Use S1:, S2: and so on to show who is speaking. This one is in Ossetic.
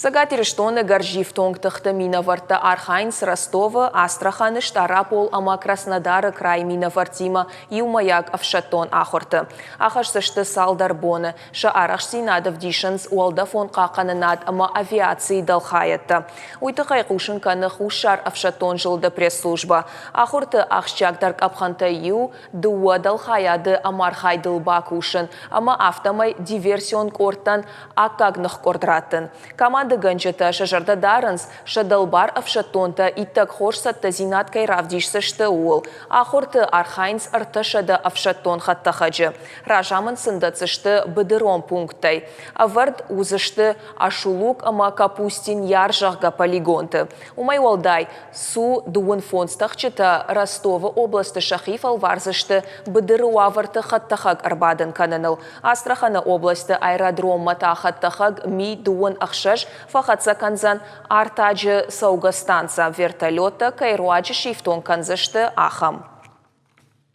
S1: Цӕгат Ирыстоны гӕрзифтонг тыхты минӕвӕрттӕ архайынц Ростовы, Астраханы, Стъарапол ӕмӕ Краснодары крайы минӕвӕрттимӕ иумӕйаг ӕфсӕддон ахуырты. Ахӕсдзысты цалдӕр боны. Сӕ арӕхстдзинад ӕвдисынц уӕлдӕфон хъахъхъӕнынад ӕмӕ авиацийы дӕлхайӕдтӕ. Уый тыххӕй хъусын кӕны Хуссар ӕфсӕддон зылды пресс-службӕ. Ахуырты ахсджиагдӕр къӕпхӕнтӕй иу дыууӕ дӕлхайады ӕмархайдыл бакусын ӕмӕ афтӕмӕй диверсион къордтӕн аккаг ныхкъуырд раттын. Командыгӕнджытӕ сӕ зӕрдӕ дарынц, сӕ дӕлбар ӕфсӕддонтӕ иттӕг хорз цӕттӕдзинад кӕй равдисдзысты, ууыл. Ахуырты архайынц 300 ӕфсӕддон хӕдтӕхӕджы. Разамынд сын дӕтдзысты быдырон пункттӕй. Ӕвӕрд уыдзысты Ашулук ӕмӕ Капустин Яр, зӕгъгӕ, полигонты. Уымӕй уӕлдай, Су 35 тӕхджытӕ Ростовы областы сӕхи фӕлвардзысты быдыры уавӕрты хӕдтӕхӕг ӕрбадын кӕныныл. Астраханы областы аэродроммӕ та хӕдтӕхӕг Ми-26 фӕхӕццӕ кӕндзӕн артаджы цӕугӕ станцӕ, вертолеттӕ кӕй руаджы сифтонг кӕндзысты, ахӕм.